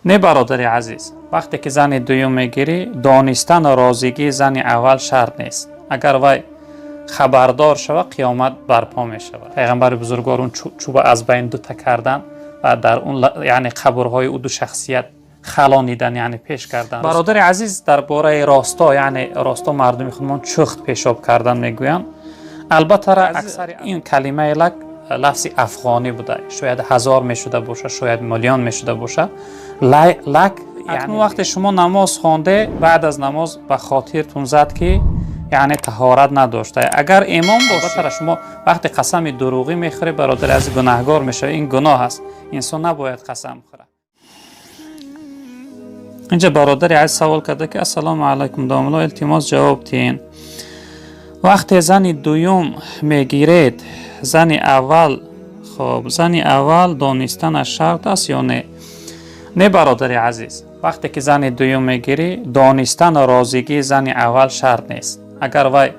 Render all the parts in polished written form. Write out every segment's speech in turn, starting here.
Не, бародари азиз, вақте ки зани дуюм мегирӣ, донистану розигии зани аввал шарт нест. Агар вай хабардор шава, қиёмат барпо мешавад. Пайғамбари бузургвор он чӯба аз байн дута кардан ва дар он, яъне қабрҳои ӯ ду шахсият халонидан, яъне пеш кардан. Бародари азиз, дар бораи росто, яъне росто мардуми худмон чухт пешоб кардан мегӯянд. Албатта, аксари ин калимаи лак лафзи афғонӣ буда, шояд ҳазор мешуда боша, шояд миллион мешуда боша. Лак, акнун вақте шумо намоз хонде, баъд аз намоз ба хотиртун зад, ки яъне таҳорат надошта, агар имом бошад, шумо вақте қасами дурӯғӣ мехӯред, бародари азиз, гунаҳгор мешавед. Ин гуноҳ аст, инсон набояд қасам хӯрад. Инҷа бародари азиз савол карда, ки: «Ассалому алайкум, домулло, илтимос, ҷавоб диҳен. Вақте зани дуюм мегиред, зани аввал, хоб, зани аввал донистанаш шарт аст ё не?» Не, бародари азиз, вақте ки зани дуюм мегирӣ, донистану розигии зани аввал шарт нест. Агар вай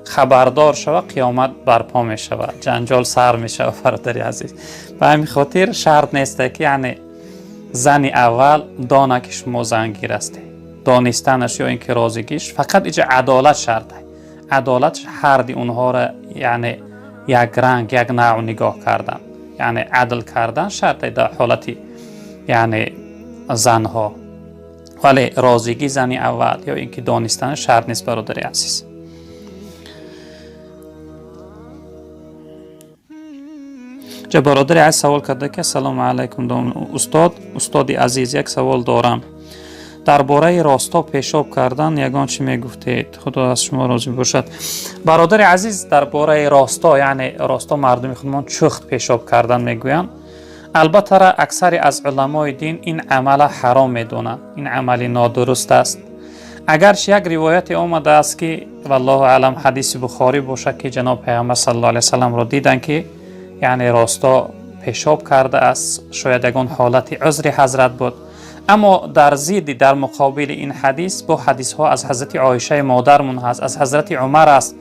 хабардор шава, қиёмат барпо мешавад, ҷанҷол сар мешавад, бародари азиз. Ба ҳамин хотир шарт несте, ки яъне зани аввал дона, ки шумо зангир ҳастед. Донистанаш ё ин ки розигиш, фақат иҷа адолат шарт. Адолат ҳарди онҳоро, яъне якранг, як навъ нигоҳ кардан, яъне адл кардан шарте дар ҳолати, яъне занҳо. Вале розигии зани аввал ё ин ки донистан шарт нест, бародари азиз. Ҷа бародари азиз савол карда, ки: «Ассалому алайкум, устод, устоди азиз, як савол дорам. Дар бораи росто пешоб кардан ягон чӣ мегуфтед, Худо аз шумо розӣ бошад». Бародари азиз, дар бораи росто, яъне росто мардуми худмон чухт пешоб кардан мегӯянд. Албатта, аксари аз уламои дин ин амала ҳаром медонанд, ин амали нодуруст аст. Агарчи як ривояте омадааст, ки валлоҳу аълам, ҳадиси Бухорӣ бошад, ки ҷаноб Пайғамбар саллаллоҳу алайҳи васалламро диданд, ки яъне росто пешоб кардааст. Шояд ягон ҳолати узри ҳазрат буд. Аммо дар зидди, дар муқобили ин ҳадис бо ҳадисҳо аз ҳазрати Оишаи модармон ҳаст, аз ҳазрати Умар аст,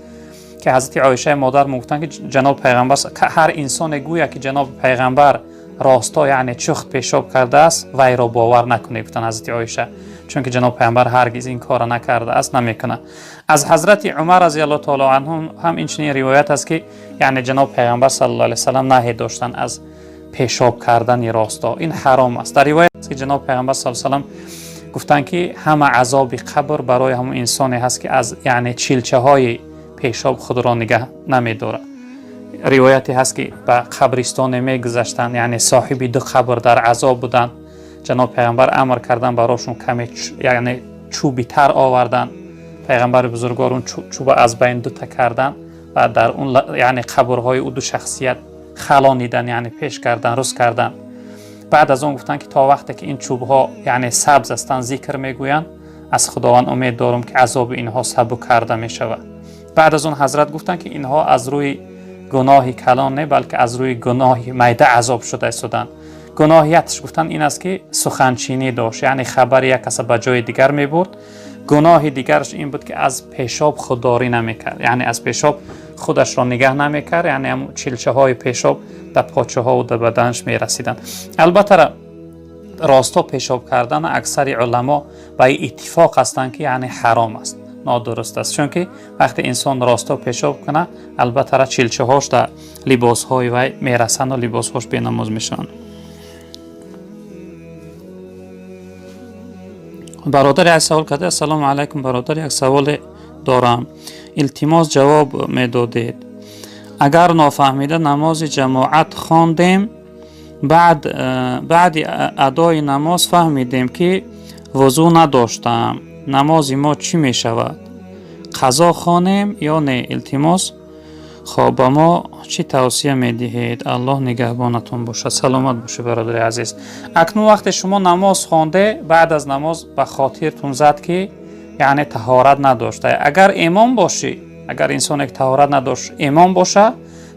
ки ҳазрати Оишаи модармон гуфтанд, ки ҷаноб Пайғамбар, ҳар инсоне гӯяд, ки ҷаноби Пайғамбар росто, яъне чухт пешоб кардааст, вайро бовар накунед, гуфтанд ҳазрати Оиша, чунки ҷаноб Пайғамбар ҳаргиз ин корро накардааст, намекунад. Аз ҳазрати Умар разиаллоҳу таоло анҳу ҳам инчунин ривоят аст, ки яъне ҷаноб Пайғамбар саллаллоҳу алайҳи васаллам наҳй доштанд аз пешоб кардани росто, ин ҳаром аст. Дар ривоят аст, ки ҷаноб Пайғамбар саллаллоҳу алайҳи васаллам гуфтанд, ки ҳама азоби қабр барои ҳамон инсоне ҳаст, ки аз, яъне чилчаҳои пешоб худро нигаҳ намедорад. Ривояте ҳаст, ки ба қабристоне мегузаштанд, яъне соҳиби ду қабр дар азоб буданд. Ҷаноб Пайғамбар амр кардан, барошон каме, яъне чӯби тар оварданд. Пайғамбари бузургвор он чӯба аз байн дута кардан ва дар он, яъне қабрҳои ӯ ду шахсият халонидан, яъне пеш кардан, рӯз кардан. Баъд аз он гуфтанд, ки то вақте ки ин чӯбҳо, яъне сабз ҳастанд, зикр мегӯянд, аз Худованд умед дорам, ки азоби инҳо сабук карда мешавад. Баъд аз он ҳазрат гуфтанд, ки инҳо аз рӯи гуноҳи калон не, балки аз рӯи гуноҳи майда азоб шуда истоданд. Гуноҳиятш, гуфтанд, ин аст, ки суханчинӣ дошт, яъне хабари як каса ба ҷои дигар мебурд. Гуноҳи дигараш ин буд, ки аз пешоб худдорӣ намекард, яъне аз пешоб худашро нигаҳ намекард, яъне ҳамн чилчаҳои пешоб дар почаҳову дар баданаш мерасиданд. Албатта, росто пешоб кардан аксари уламо ба иттифоқ ҳастанд, ки яъне ҳаром аст, нодуруст аст, чунки вақте инсон росто пешоб кунад, албатта чилчаҳош дар либосҳои вай мерасанду либосҳош бенамоз мешаванд. Бародар як савол карда: «Ассалому алайкум, бародар, як саволе дорам, илтимос, ҷавоб медодед. Агар нофаҳмида намози ҷамоат хондем, баъди адои намоз фаҳмидем, ки вузӯ надоштам, намози мо чӣ мешавад? Қазо хонем ё не? Илтимос, хоб, ба мо чӣ тавсия медиҳед? Аллоҳ нигаҳбонатон бошад». Саломат бошед, бародари азиз. Акнун вақте шумо намоз хонде, баъд аз намоз ба хотиртун зад, ки яъне таҳорат надошта, агар имом бошӣ, агар инсоне ки таҳорат надошт имом боша,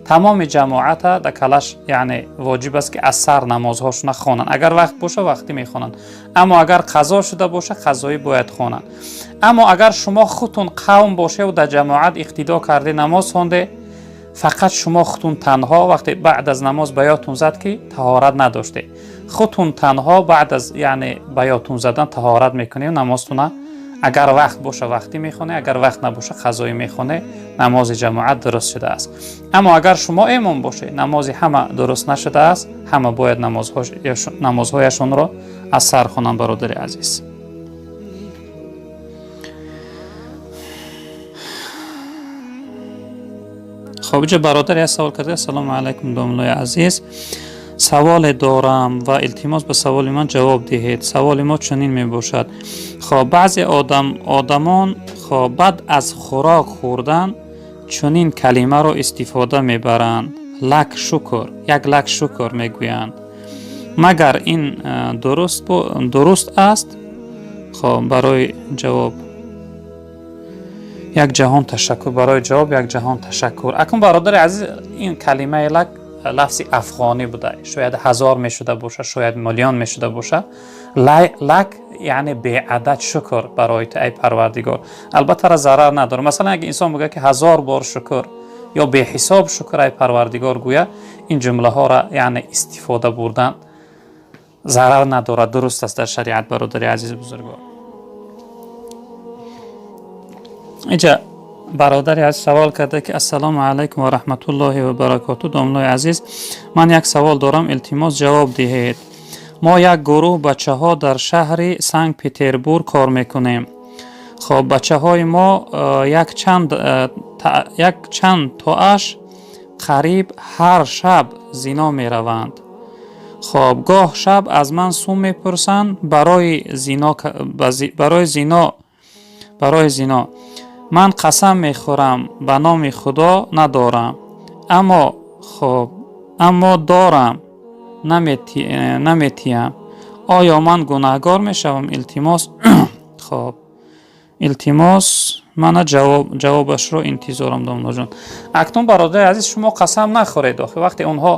тамоми ҷамоата да калаш, яъне воҷиб аст, ки аз сар намозҳошона хонанд. Агар вақт боша, вақтӣ мехонанд, аммо агар қазо шуда боша, қазоӣ бояд хонанд. Аммо агар шумо худтун қавм бошеву дар ҷамоат иқтидо карде, намоз хонде, Фақат шумо худтун танҳо вақте баъд аз намоз ба ёдтун зад, ки таҳорат надоштед, худтун танҳо баъд аз, яъне, ба ёдтун задан таҳорат мекунед, намозтуна агар вақт боша, вақтӣ мехонед, агар вақт набоша, қазоӣ мехонед, намози ҷамоат дуруст шудааст. Аммо агар шумо имом бошед, намози ҳама дуруст нашудааст, ҳама бояд намозҳояшонро аз сар хонанд, бародари азиз. Хоб, иҷо бародар як савол карда: «Ассалому алайкум, домлои азиз, саволе дорам ва илтимос, ба саволи ман ҷавоб диҳед. Саволи мо чунин мебошад. Хоб, баъзе одамон, хоб, баъд аз хӯрок хӯрдан чунин калимаро истифода мебаранд: лак шукр, як лак шукр мегӯянд. Магар ин дуруст аст? Хоб, барои ҷавоб як ҷаҳон ташаккур, барои ҷавоб як ҷаҳон ташаккур». Акун, бародари азиз, ин калимаи лак лафзи афғонӣ буда, шояд ҳазор мешуда боша, шояд миллион мешуда боша. Лак яъне беадад шукр барои ту, ай Парвардигор. Албатта, зарар надорад. Масалан, як инсон мегӯяд, ки ҳазор бор шукр ё беҳисоб шукр, ай Парвардигор гӯя, ин ҷумлаҳоро, яъне, истифода бурдан зарар надорад, дуруст аст дар шариат, бародари азизи бузургвор. Иҷа бародари аз савол карда, ки: «Ассалому алайкум ва раҳматуллоҳи ва баракоту, домлои азиз, ман як савол дорам, илтимос, ҷавоб диҳед. Мо як гурӯҳ бачаҳо дар шаҳри Санкт Петербург кор мекунем. Хоб, бачаҳои мо якчанд тоаш қариб ҳар шаб зино мераванд. Хоб, гоҳ шаб аз ман сум мепурсанд барои зино. Ман қасам мехӯрам, ба номи Худо, надорам, аммо, хоб, аммо дорам, наметиҳам. Оё ман гунаҳгор мешавам? Илтимос, хоб, илтимос, мана ҷавобашро интизорам, домлоҷон». Акнун, бародари азиз, шумо қасам нахӯред. Охи вақте онҳо,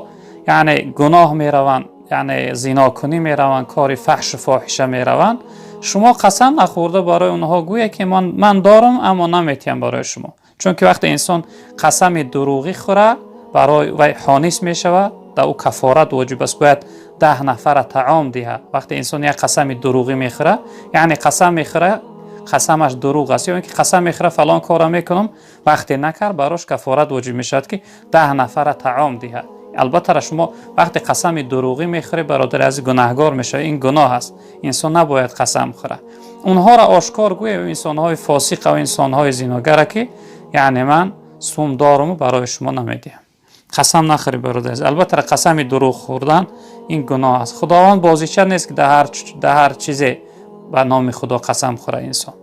яъне, гуноҳ мераванд, яъне зинокунӣ мераванд, кори фаҳшу фоҳиша мераванд, шумо қасам нахӯрда барои онҳо гӯе, ки ман дорам, аммо наметиҳам барои шумо. Чунки вақте инсон қасами дурӯғӣ хӯра, барои вай ҳонис мешавад, дар ӯ кафорат воҷиб аст, бояд 10 нафара таом диҳад. Вақте инсон як қасами дурӯғӣ мехӯра, яъне қасам мехӯра, қасамаш дурӯғ аст, ё ин ки қасам мехӯра, фалон корро мекунам, вақте накард, барош кафорат воҷиб мешавад, ки 10 нафара таом диҳад. Албатта, шумо вақте қасами дурӯғӣ мехӯред, бародари азиз, гунаҳгор мешавед. Ин гуноҳ аст, инсон набояд қасам хӯрад. Онҳоро ошкор гӯе, инсонҳои фосиқа ва инсонҳои зиногара, ки, яъне, ман сум доруму барои шумо намедиҳам. Қасам нахӯред, бародари азиз. Албатта, қасами дурӯғ хӯрдан ин гуноҳ аст. Худованд бозича нест, ки дар ҳар чизе ба номи Худо қасам хӯрад инсон.